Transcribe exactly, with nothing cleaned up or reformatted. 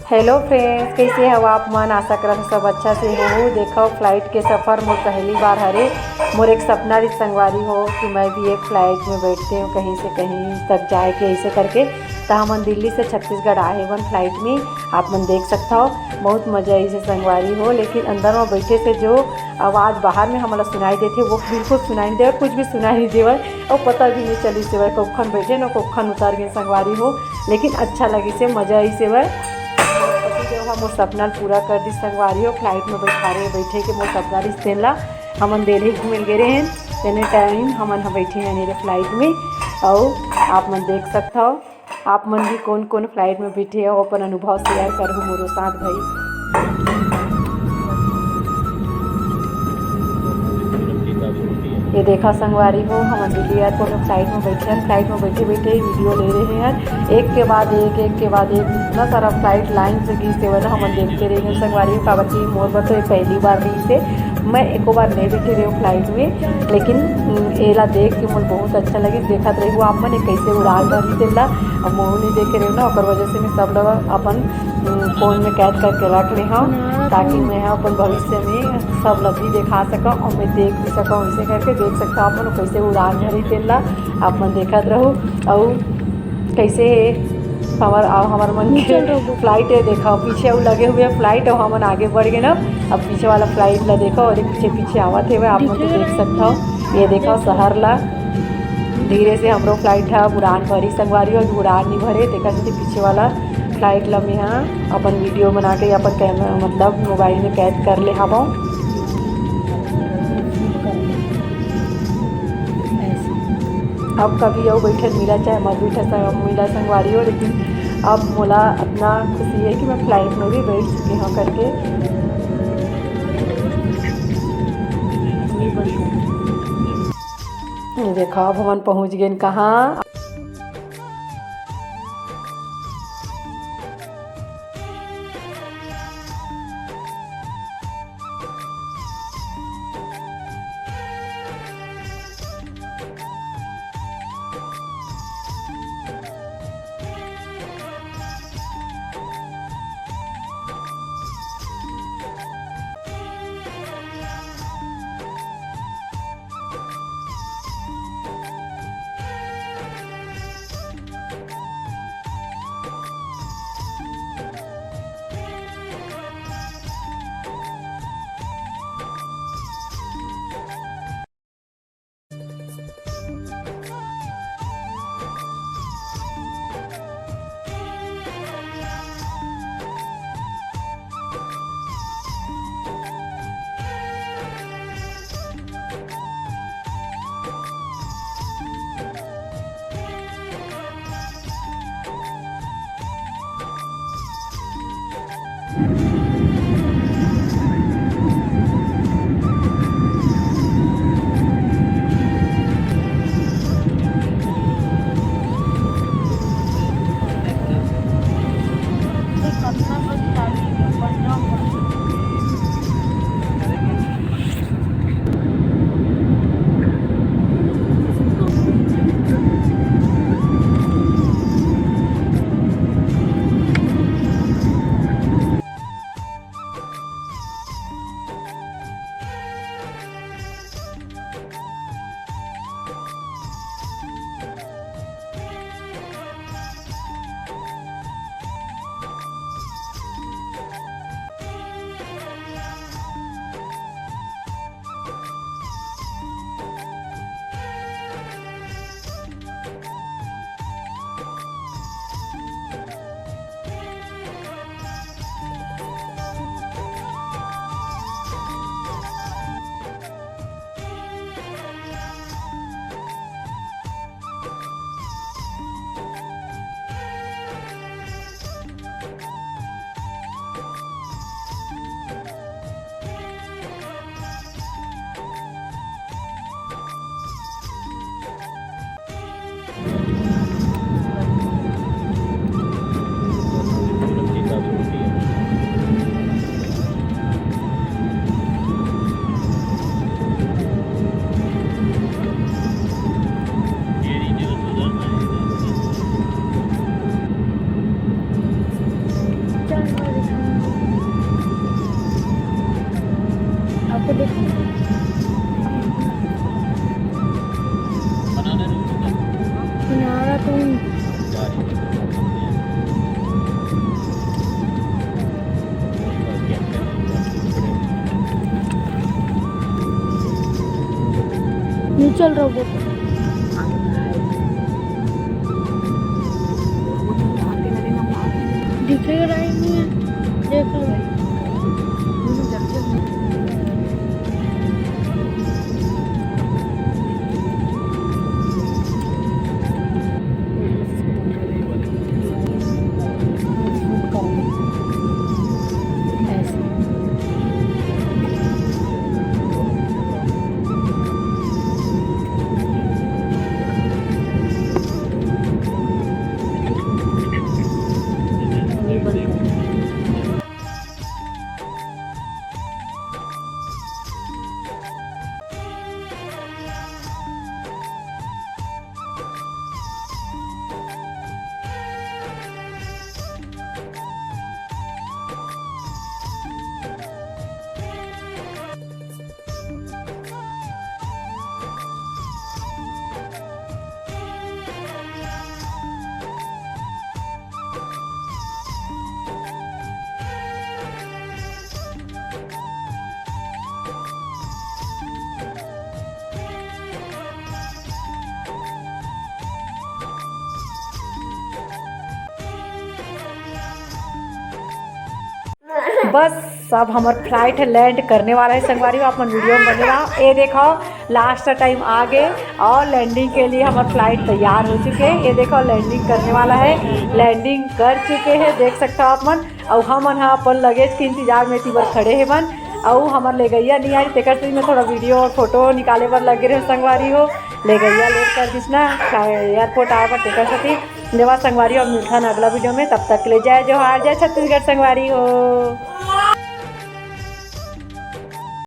Hello friends, कैसे हो आप मन? आशा करत हव सब अच्छा से हो। देखो, flight के सफर मोर पहली बार हरे। मोर एक सपना रहिस संगवारी हो कि मैं भी एक flight में बैठते हूँ कहीं से कहीं तक जाए के, ऐसे करके। त हमन दिल्ली से छत्तीसगढ़ आए हवन flight में, आप मन देख सकत हव। बहुत मजा आइस संगवारी हो, लेकिन अंदर में बैठे से जो आवाज़ बाहर में हमला सुनाई देथे, वो बिल्कुल सुनाई नहीं देवय, कुछ भी सुनाई नहीं देवय, और पता भी नहीं चलिस हेवय कखन बैठे न कखन उतर गे संगवारी हो। लेकिन अच्छा लगिस हे, मजा आइस हेवय। पति देव ह मोर सपना ल पूरा कर दिस संगवारी हो, flight में बैठारे बैठे के मोर सपना रिहिस तेन ला हमन दिल्ली घूमे ल गे रहेन, तेने time हमन ह बैठे हन एदे flight में, अउ आप मन देख सकत हव, आप मन भी कोन कोन flight में बैठे हव, अपन अनुभव share करहू मोरो साथ भाई। ये देखा संगवारी हो, हमन दिल्ली airport में flight में बैठे हन। Flight में बैठे बैठे video ले रहे हैं, एक के बाद एक, एक के बाद एक, इतना सारा flight line से गिस तेवल हमन देखते रह गेन संगवारी हो। काबर कि मोर बर तो ये पहली बार रहिस हे, मैं एको बार नहीं बैठे रहे flight में, लेकिन, उम, एला देख के मोर बहुत अच्छा लगिस। देखत रहिहू आप मन, ये कैसे उड़ान भरी तेला, अब मोहू नहीं देखे रहे ना, ओकर वजह से मैं सब लोग अपन, उम, phone में कैद करके रख ले हव, ताकि मैं ह अपन भविष्य में सब ला भी देखा सकव और मैं देख भी सकव। ऐसे करके देख सकत हव आप मन कैसे उड़ान भरी तेला, आप मन देखत रहू। अउ कैसे हे हमर, अउ हमर मन के चल रहो। Flight हे, देखा पीछे अउ लगे हुए flight, अउ हमन आगे बढ़ गए ना। अब पीछे वाला flight ला देखो, और पीछे पीछे आवत हे, आप मन तो देख सकत हव। ये देखो शहर ला, धीरे से हमरो flight ह उड़ान भरी संगवारी हो, अभी उड़ान नहीं भरे, तेकर सेती पीछे वाला flight ला मैं ह अपन video बना के अपन camera, मतलब mobile में कैद कर ले हवं। अब कभी अउ बैठे मिला, चाहे मत बैठे संग-, मिला संगवारी हो, लेकिन अब मोला इतना खुशी है कि मैं flight में भी बैठ चुकी हूँ करके। ये देखो, अब हमन पहुँच गए कहाँ। आपको देख, किनारा तो नहीं चल रहा वो। दिखेगा राइट में, देख लो। बस, अब हमर फ्लाइट लैंड करने वाला है संगवारी हो, आप मन वीडियो में बने रहो। ये देखो, लास्ट टाइम आ गए और लैंडिंग के लिए हमर फ्लाइट तैयार हो चुके हैं। ये देखो, लैंडिंग करने वाला है, लैंडिंग कर चुके हैं, देख सकते हो आप मन। अउ हमन ह अपन लगेज के इंतजार में एती बर खड़े हेवन। अउ हमर लेगइया नहीं आई, तेकर से मैं थोड़ा वीडियो और फोटो निकाले बर लगे रहे संगवारी हो। लेगइया लेट कर दिस ना, एयरपोर्ट आए बर, तेकर सेती। देवा संगवारी हो, अब मिलथन अगला वीडियो में, तब तक के लिए जय जोहार, जय छत्तीसगढ़ संगवारी हो।